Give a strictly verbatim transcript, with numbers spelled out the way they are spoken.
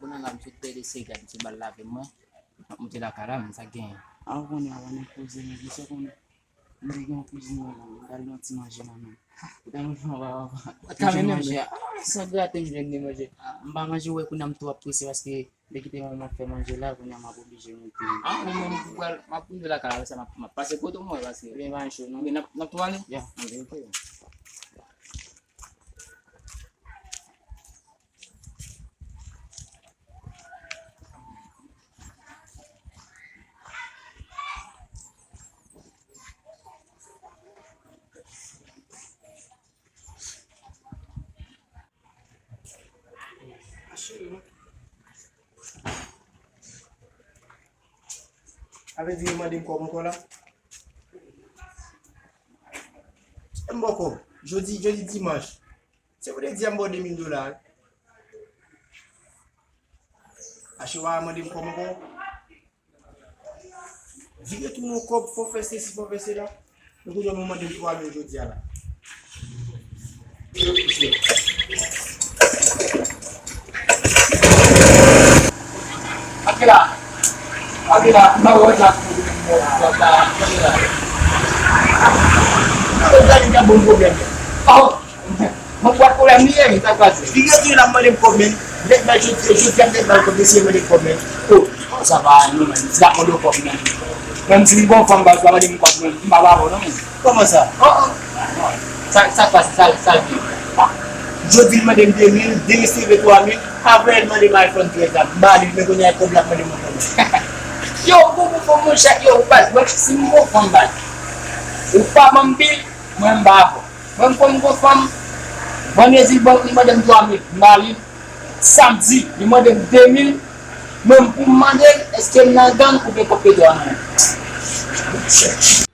konnen la, m sot pede se gad, m sot ba l lave mwen. M ap monte lakay la, men sa k genyen? A, ou konnen, avan n ap poze, men misye konnen. M te gen yon kouzin mwen la, m t al nan ti manje la, men. Ou t al nan fè yon papa. Ou t al nan manje a. Ah, san grate m jwenn de manje. Ah, m pa manje, ou wè kounye a m tou ap prese paske m te kite manman fè manje la, kounye a m ap oblije monte. Ah, mwen menm, m pral, m ap rive lakay la, sa m ap, m ap pase kote w mwen, paske. Ebyen, pa cho, non. Ebyen, n ap, n ap tou ale? Ya. Ebyen, ok. Sa vle di yo mande m kòb ankò la? M bòkò. Jodi, jodi dimanch. Se pou te di a m ba w de mil dola, wi. Achewa a mande m kòb ankò. Vire tounen yon kòb, fò fè sesi, fò fè sela. Men kounye a w mande m twa mil jodi a la. Ake la. Ake la. M pa wè la. Ake la. Ake la. Ake la. Mwen pral pwoblèm li ye, sa k pase? Li retounen la mande m kòb, men. Nèg bay jodi, jodi a nèg bay kòb, mesye mande m kòb, men. Oh, sa pa nòmal, li la mande w kòb, men. Menm si m gon fanm, baz, pa mande m kòb, men. M pa ba non, men. Kòman sa? Oh, oh. Sa, sa k pase, sa, sa l gen? Jodi l mande m de mil, demen se rive twa mil, apre l mande m iPhone trèz la, m ba li, men kounye a kòb la mande m ankò, men. Yo, bon, bon, bon, monchè, yo, baz, mwen, si m gon fanm, baz, ou pa ban m bil, mwen, m ba avè w. Mwen, m konn gon fanm, vandredi, bon, li mande m twa mil, m ba li. Samdi, li mande m de mil. Mwen, m pou m mande l, èske m nan gang oubyen kòb peto a nan men m?